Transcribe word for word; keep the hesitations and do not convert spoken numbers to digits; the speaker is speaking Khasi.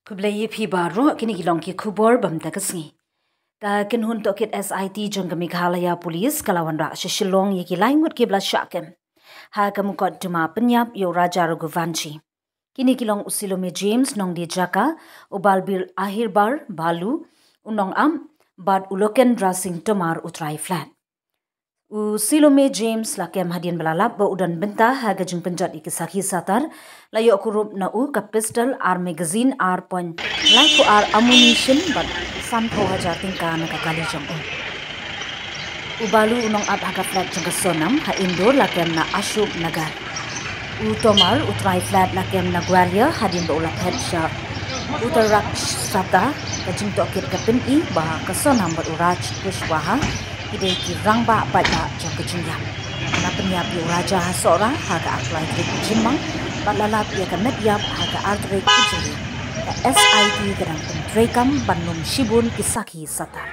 Khublei ïa phi baroh, kine ki long ki khubor bam da ka sngi. Ka kynhun tohkit S I T jong ka Meghalaya Police ka la wanrah sha Shillong ïa ki lai ngut kiba la shah kem ha ka mukotduma pynïap ïa u Raja Raghuvanshi. Kine ki long u Silome James Nongdijaka, u Balbir Ahirbar Balu, u Nongap, bad u Lokendra Singh Tomar u trai flat. U Silome James la kem hadien ba la lap ba u don bynta ha ka jingpynjot ïa ki sakhi satar, la ïoh kurup na u ka pistol ar magazine ar point lai phew ar ammunition bad sanphew hajar tyngka na ka kali jong u. U Balu u nongap ha ka flat jong ka Sonam ha Indore la kem na Ashok Nagar. U Tomar u trai flat la kem na Gwalior hadien ba u la phet sha Uttarakshatra, ka jingtohkit ka pyni ba ka Sonam bad u Raj Kushwaha ki dei ki rangbah paidbah jong ka jingïap. La pynïap ïa u Raja ha Sohra ha ka arphew lai tarik u Jymmang bad la lap ïa ka met ïap ha ka ar tarik u Jylliew. Ka S I T ka dang pyntreikam ban lum shibun ki sakhi satar.